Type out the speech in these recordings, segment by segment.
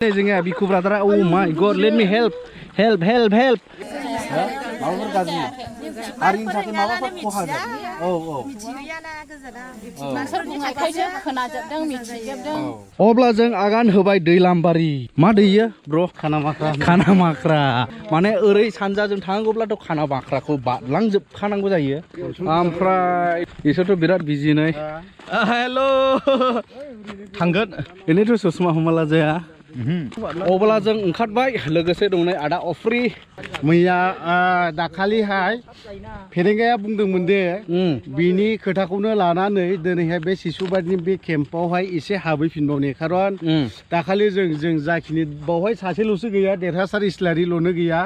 जोंनिया बिखु ब्रादारा oh my god let me help माबाफोर गाज्रि हारिनि थाखाय माबाफोर खहा जादों अब्ला जों आगान होबाय दैलामबारि मा दैयो ब्र खानामाख्रा माने ओरै सानजाजों थांनांगौब्लाथ' खानामाख्राखौ बारलांजोबखानांगौ जायो ओमफ्राय बिसोरथ' बिराद बिजि नै हेल' थांगोन बेनिथ' ससमा हमाला जाया अब्ला जों ओंखारबाय लोगोसे दं नै आदा अफ्रि मैया दाखालिहाय फेरेंगाया बुंदोंमोन दे बिनि खोथाखौनो लानानै दिनैहाय बे सिसुबारिनि बे केम्पआवहाय एसे हाबहैफिनबावनि खारन दाखालि जों जाखिनि बावहाय सासेल'सो गैया देरहासार इस्लारिल'नो गैया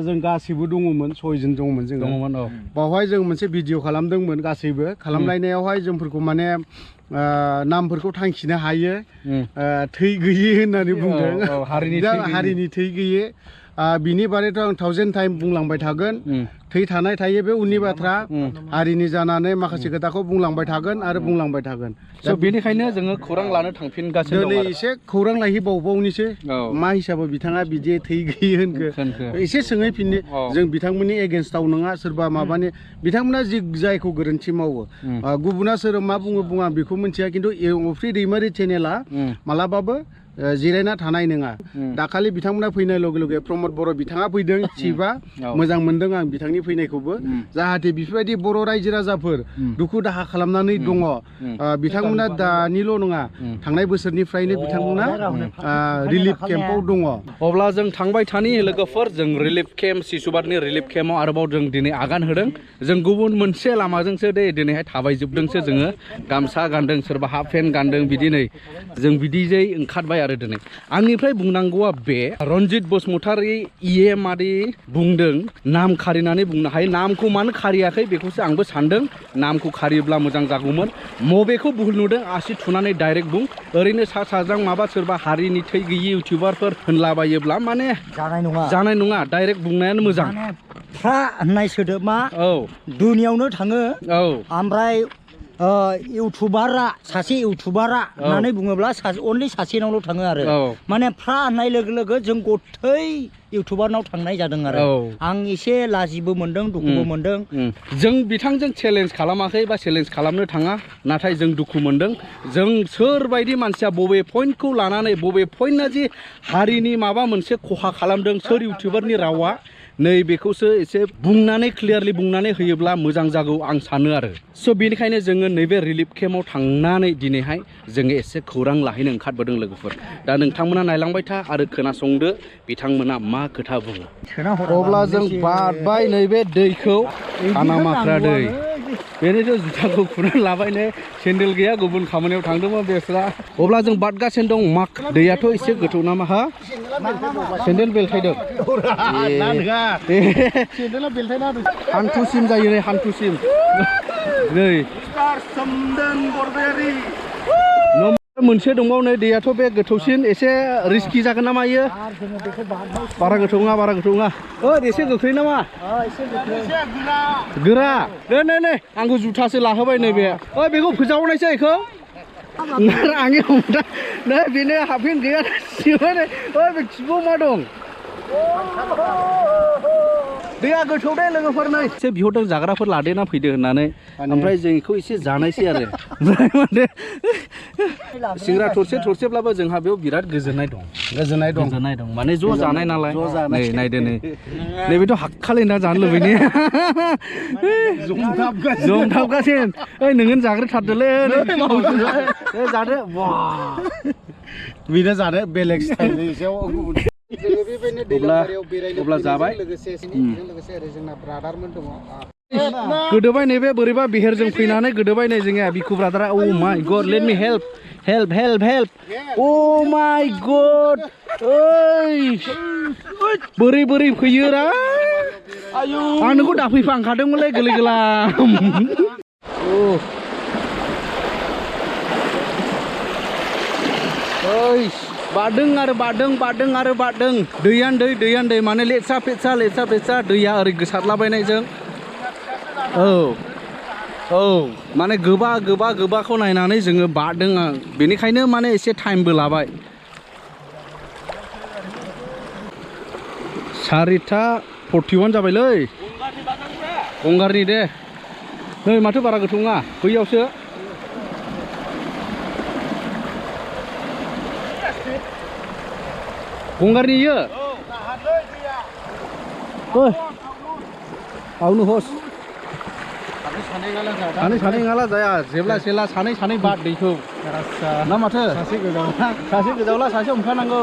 जों गासैबो दङमोन 6 जन दङमोन जोङो बावहाय जों मोनसे भिडिअ खालामदोंमोन गासैबो खालामलायनायावहाय जोंफोरखौ माने नामफोरखौ थांखिनो हायो थै गैयै होननानै बुंदों हारिनि थै गैयै बिनि बारैथ' आं 1000 टाइम बुंलांबाय थागोन थै थानाय थायो बे उननि बाथ्रा हारिनि जानानै माखासे खोथाखौ बुंलांबाय थागोन आरो बुंलांबाय थागोन स' बेनिखायनो जोङो खौरां लानो थांफिनगासिनो दं दिनै एसे खौरां लाहैबावबावनिसो मा हिसाबै बिथाङा बिदि थै गैयै होनखो एसे सोंहैफिननो जों बिथांमोननि एगेन्स्टआव नङा सोरबा माबानि बिथांमोना जायखौ गोरोन्थि मावो गुबुना सोर मा बुङा बेखौ मिथिया खिन्थु अफ्रि दैमारि चेनेला मालाबाबो जिरायना थानाय नङा दाखालि बिथांमोना फैनाय लगे लगे प्रमद बर' बिथाङा फैदों चिफआ मोजां मोनदों आं बिथांनि फैनायखौबो जाहाथे बेफोरबायदि बर' रायजो राजाफोर दुखु दाहा खालामनानै दङ बिथांमोना दानिल' नङा थांनाय बोसोरनिफ्रायनो बिथांमोना रिलिफ केम्पआव दङ अब्ला जों थांबाय थानि लोगोफोर जों रिलिफ केम्प सिसुबारनि रिलिफ केम्पआव आरोबाव जों दिनै आगान होदों जों गुबुन मोनसे लामाजोंसो दिनैहाय थाबायजोबदोंसो जोङो गामसा गानदों सोरबा हाफ पेन्ट गानदों बिदिनो जों बिदिजै ओंखारबाय आरो दिनै आंनिफ्राय बुंनांगौआ बे रनजित बसुमतारी मादि बुंदों नाम खारिनानै बुंनो हायो नामखौ मानो खारियाखै बेखौसो आंबो सानदों नामखौ खारियोब्ला मोजां जागौमोन मबेखौ भुल नुदों आसि थुनानै डाइरेक्ट बुं ओरैनो साज्रां माबा सोरबा हारिनि थै गैयि इउटिउबारफोर होनलाबायोब्ला माने जानाय नङा डाइरेक्ट बुंनायानो मोजां फ्रा होननाय सोदोबा दुनियावनो थाङो ओमफ्राय इउटुबारा सासे इउटुबारा होननानै बुङोब्ला अनलि सासेनावल' थाङो आरो माने फ्रा होननाय लोगो लोगो जों गथै इउटुबारनाव थांनाय जादों आरो आं एसे लाजिबो मोनदों दुखुबो मोनदों जों बिथांजों चेलेन्ज खालामाखै बा चेलेन्ज खालामनो थाङा नाथाय जों दुखु मोनदों जों सोरबायदि मानसिया बबे पइन्टखौ लानानै बबे पइन्टआ जि हारिनि माबा मोनसे खहा खालामदों सोर इउटुबारनि रावा नै बेखौसो एसे बुंनानै क्लियारलि बुंनानै होयोब्ला मोजां जागौ आं सानो आरो स' बेनिखायनो जोङो नैबे रिलिफ केम्पआव थांनानै दिनैहाय जोङो एसे खौरां लाहैनो ओंखारबोदों लोगोफोर दा नोंथांमोना नायलांबाय था आरो खोनासंदो बिथांमोना मा खोथा बुङो अब्ला जों बारबाय नैबे दैखौ खानामाख्रा दै बेनिथ' जुथाखौ खुनानै लाबाय नै सेन्देल गैया गुबुन खामानियाव थांदोंमोन बेस्रा अब्ला जों बारगासिनो दं माख दैयाथ' एसे गोथौ नामा हा सेन्देल बेलथायदों हान्थुसिम जायो नै हान्थुसिम नै मोनसे दंबावो नै दैयाथ' बे गोथौसिन एसे रिस्कि जागोन नामा इयो बारा गोथौ नङा एसे गोख्रै नामा गोरा नै आंखौ जुथासो लाहोबाय नैबे बेखौ फोजावनायसै बेखौ आंनि हमदा नै बेनो हाफेन गैया बे खिबुआव मा दं दैया गोथौ दे लोगोफोर नै एसे बिहरदों जाग्राफोर लादेरना फैदो होननानै ओमफ्राय जों बेखौ एसे जानायसै आरो ओमफ्राय सिंग्रा थरसेब्लाबो जोंहा बेयाव बिराद गोजोननाय दं माने ज' जानाय नालाय नै नायदो नै नैबेथ' हाखखालि ना जानो लुबैनि जमथाबगासिनो ओइ नोङो जाग्रोथारदोलै जादो बेनो जानो बेलेग स्टाइल अब्ला जाबाय गोदोबाय नैबे बोरैबा बिहेरजों फैनानै गोदोबाय नै जोंनिया बिखु ब्रादारा oh my god let me help oh my god ओइ बोरै फैयोरा आं नोंखौ दाफैफांखादोंमोनलै गोरलै गोलाम बारदों आरो बारदों दैयानो दै माने लेथ्रा फेथ्रा दैया ओरै गोसारलाबायनायजों माने गोबाखौ नायनानै जोङो बारदों बेनिखायनो माने एसे टाइमबो लाबाय 4:41 जाबायलै गंगारनि दे नै माथो बारा गोथौ नङा बैयावसो गंगारनि इयो ओइ आवनो हस सानै नङाला जाया जेब्ला सेला सानै बाद दैखौ ना माथो सासे गोजावला सासे हमखानांगौ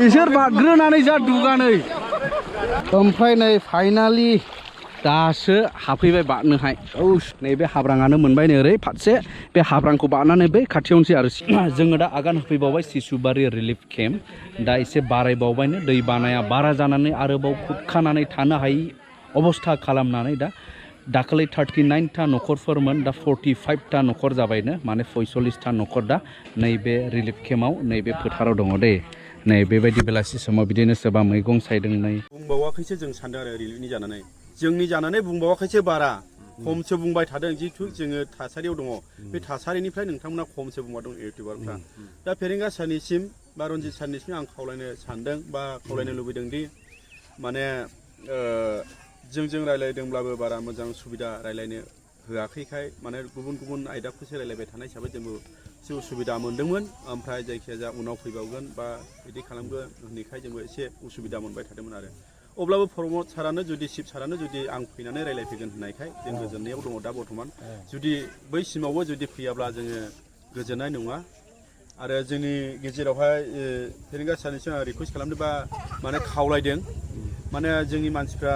इसोर बादग्रोनानै जा दुगानै ओमफ्राय नै फाइनालि दासो हाफैबाय बादनोहाय नैबे हाब्राङानो मोनबाय नै ओरै फारसे बे हाब्रांखौ बारनानै बै खाथियावनोसै आरो जोङो दा आगान होफैबावबाय सिसुबारि रिलिफ केम्प दा एसे बारायबावबायनो दै बानाया बारा जानानै आरोबाव खुबखानानै थानो हायि अबस्था खालामनानै दा दाखालि 39टा न'खरफोरमोन दा 45टा न'खर जाबायनो माने 45टा न'खर दा नैबे रिलिफ केम्पआव नैबे फोथाराव दङ दे नै बेबायदि बेलासि समाव बिदिनो सोरबा मैगं सायदों नै बुंबावाखैसो जों सानदों आरो रिलिफनि जानानै जोंनि जानानै बुंबावाखैसो बारा खमसो बुंबाय थादों जिथु जोङो थासारियाव दङ बे थासारिनिफ्राय नोंथांमोना खमसो बुंबाय दं इउटिउबारफ्रा दा फेरेंगा सारनिसिम बा रनजित सारनिसिम आं खावलायनो सानदों बा खावलायनो लुबैदों दि माने जोंजों रायलायदोंब्लाबो बारा मोजां सुबिदा रायलायनो होआखैखाय माने गुबुन आयदाखौसो रायलायबाय थानाय हिसाबै जोंबो एसे उसुबिदा मोनदोंमोन ओमफ्राय जायखिजाया उनाव फैबावगोन बा बिदि खालामगोन होननायखाय जोंबो एसे उसुबिदा मोनबाय थादोंमोन आरो अब्लाबो प्रमद सारानो जुदि शिब सारानो जुदि आं फैनानै रायलायफैगोन होननायखाय जों गोजोननायाव दङ दा बर्थमान जुदि बै सिमावबो जुदि फैयाब्ला जोङो गोजोननाय नङा आरो जोंनि गेजेरावहाय फेरेंगा सारनिसिम आं रिकुवेस्ट खालामदों बा माने खावलायदों माने जोंनि मानसिफ्रा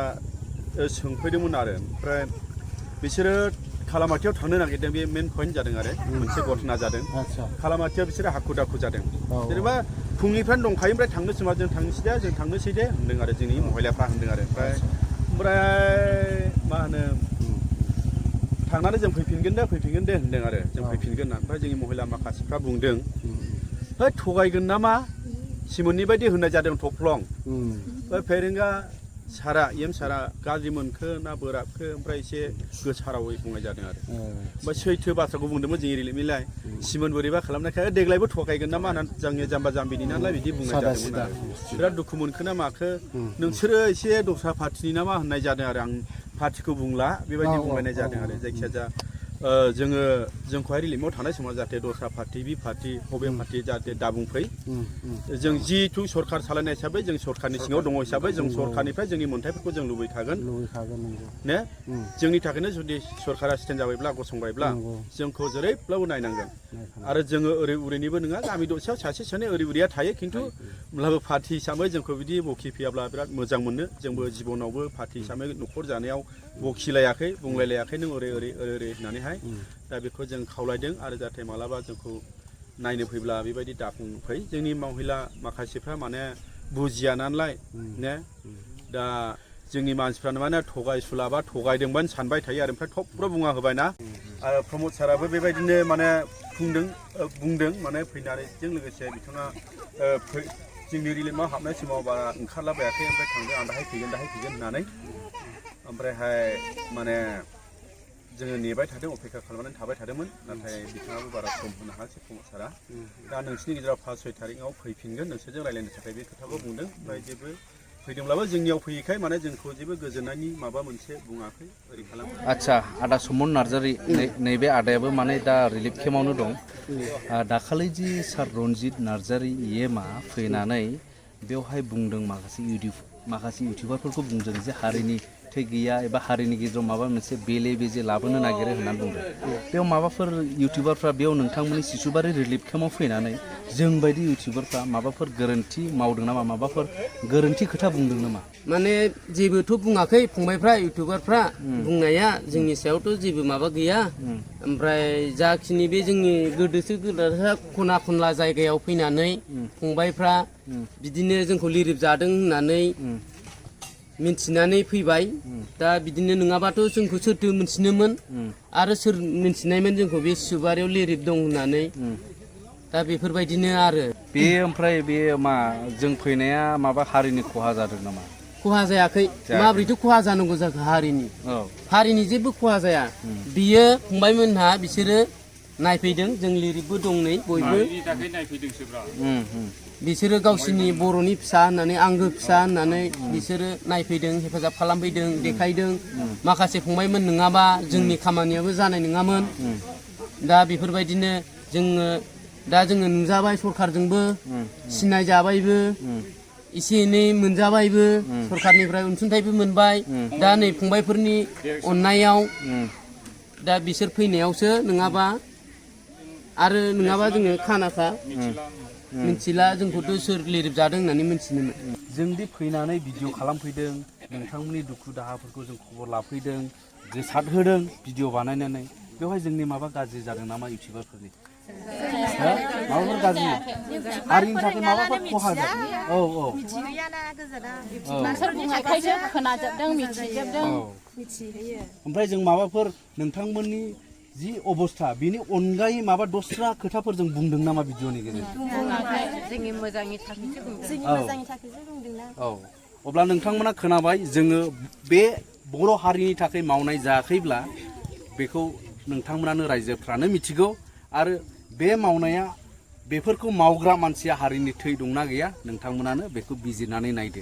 सोंफैदोंमोन आरो ओमफ्राय बिसोरो खालामाथियाव थांनो नागिरदों बे मेन पइन्ट जादों आरो मोनसे घटना जादों खालामाथियाव बिसोरो हाखु दाखु जादों जेनेबा फुंनिफ्रायनो दंखायो ओमफ्राय थांनो सोमा जों थांनोसै दे होनदों आरो जोंनि महिलाफ्रा होनदों आरो ओमफ्राय मा होनो थांनानै जों फैफिनगोन दे होनदों आरो जों फैफिनगोन ना ओमफ्राय जोंनि महिला माखासेफ्रा बुंदों है थगायगोन नामा सिमोननि बायदि होननाय जादों थफ्लं फेरेंगा सारा सारा गाज्रि मोनखो ना बोराबखो ओमफ्राय एसे गोसा रावै बुंनाय जादों आरो ओमफ्राय सैथो बाथ्राखौ बुंदोंमोन जोंनि रिलिफनिलाय सिमोन बोरैबा खालामनायखाय देग्लायबो थगायगोन नामा होननानै जोंनि जाम्बा जाम्बिनि नालाय बिदि बुंनाय जादोंमोन आरो बिराद दुखु मोनखो ना माखो नोंसोरो एसे दस्रा पार्टिनि नामा होननाय जादों आरो आं पार्टिखौ बुंला बेबायदि बुंलायनाय जादों आरो जायखिजाया जोंखौहाय रिलिफआव थानाय समाव जाहाथे दस्रा पार्टि बि पार्टि बबे पार्टि जाहाथे दाबुंफै जों जिथु सरकार सालायनाय हिसाबै जों सरकारनि सिङाव दङ हिसाबै जों सरकारनिफ्राय जोंनि मोन्थायफोरखौ जों लुबैखागोन ने जोंनि थाखायनो जुदि सरकारा स्टेन्ड जाबायब्ला गसंबायब्ला जोंखौ जेरैब्लाबो नायनांगोन आरो जोङो ओरै उरैनिबो नङा गामि दरसेयाव सासे सानै ओरै उरैया थायो खिन्थु होमब्लाबो पार्टि हिसाबै जोंखौ बिदि बखि फैयाब्ला बिराद मोजां मोनो जोंबो जिबनावबो पार्टि हिसाबै न'खर जानायाव बखिलायाखै बुंलायलायाखै नों ओरै होननानैहाय दा बेखौ जों खावलायदों आरो जाहाथे मालाबा जोंखौ नायनो फैब्ला बेबायदि दाफुंफै जोंनि महिला माखासेफ्रा माने बुजिया नालाय ने दा जोंनि मानसिफ्रानो माने थगायसुला बा थगायदोंमोन सानबाय थायो आरो ओमफ्राय थबब्र' बुङा होबायना आरो प्रमद साराबो बेबायदिनो माने बुंदों माने फैनानैजों लोगोसे बिथाङा जोंनि रिलिफआव हाबनाय समाव बारा ओंखारलाबायाखै ओमफ्राय थांदों आं दाहाय फैगोन होननानै ओमफ्रायहाय माने जोङो नेबाय थादों अपेक्षा खालामनानै थाबाय थादोंमोन नाथाय बिथाङाबो बारा सम होनो हायासै प्रमद सारा दा नोंसिनि गेजेराव 5-6 थारिखआव फैफिनगोन नोंसोरजों रायलायनो थाखाय बे खोथाखौ बुंदों ओमफ्राय जेबो फैदोंब्लाबो जोंनियाव फैयैखाय माने जोंखौ जेबो गोजोननायनि माबा मोनसे बुङाखै ओरै खालामो आदसा आदा समन नार्जारि नैबे आदायाबो माने दा रिलिफ केम्पआवनो दं दाखालि जि सार रनजित नार्जारि इएमआ फैनानै बेवहाय बुंदों माखासे इउटिउबारफोरखौ बुंदों जे हारिनि थै गैया एबा हारिनि गेजेराव माबा मोनसे बेले बेजे लाबोनो नागिरो होननानै बुंदों बेयाव माबाफोर इउटिउबारफ्रा बेयाव नोंथांमोननि सिसुबारि रिलिफ केम्पआव फैनानै जोंबायदि इउटिउबारफ्रा माबाफोर गोरोन्थि मावदों नामा माबाफोर गोरोन्थि खोथा बुंदों नामा माने जेबोथ' बुङाखै फंबायफ्रा इउटिउबारफ्रा बुंनाया जोंनि सायावथ' जेबो माबा गैया ओमफ्राय जाखिनि बे जोंनि गोदोसो खना खनला जायगायाव फैनानै फंबायफ्रा बिदिनो जोंखौ लिरिफ जादों होननानै मिन्थिनानै फैबाय दा बिदिनो नङाबाथ' जोंखौ सोरथो मिन्थिनोमोन आरो सोर मिन्थिनायमोन जोंखौ बे सिसुबारियाव लिरिफ दं होननानै दा बेफोरबायदिनो आरो बे ओमफ्राय बे मा जों फैनाया माबा हारिनि खहा जादों नामा खहा जायाखै माब्रैथो खहा जानांगौ जाखो हारिनि जेबो खहा जाया बियो फंबायमोनहा बिसोरो नायफैदों जों लिरिफबो दं नै बयबो बिसोरो गावसिनि बर'नि फिसा होननानै आंगो फिसा होननानै बिसोरो नायफैदों हेफाजाब खालामफैदों देखायदों माखासे फंबायमोन नङाबा जोंनि खामानियाबो जानाय नङामोन दा बेफोरबायदिनो जोङो नुजाबाय सरखारजोंबो सिनाय जाबायबो एसे एनै मोनजाबायबो सरखारनिफ्राय अनसुंथाइबो मोनबाय दा नै फंबायफोरनि अननायाव दा बिसोर फैनायावसो नङाबा जोङो खानाखा मिथिला जोंखौथ' सोर लिरजादों होननानै मिथिनोमोन जोंदि फैनानै भिडिअ खालामफैदों नोंथांमोननि दुखु दाहाफोरखौ जों खबर लाफैदों गोसार होदों भिडिअ बानायनानै बेवहाय जोंनि माबा गाज्रि जादों नामा इउटिउबारफोरनि माबाफोर गाज्रि हारिनि थाखाय माबाफोर खहा जादों ओमफ्राय जों माबाफोर नोंथांमोननि जि अबस्था बिनि अनगायै माबा दस्रा खोथाफोरजों बुंदों नामा भिडिअनि गेजेरजों जोंनि मोजांनि थाखायसो बुंदों औ अब्ला नोंथांमोना खोनाबाय जोङो बे बर' हारिनि थाखाय मावनाय जायाखैब्ला बेखौ नोंथांमोनानो रायजोफ्रानो मिथिगौ आरो बे मावनाया बेफोरखौ मावग्रा मानसिया हारिनि थै दंना गैया नोंथांमोनानो बेखौ बिजिरनानै नायदो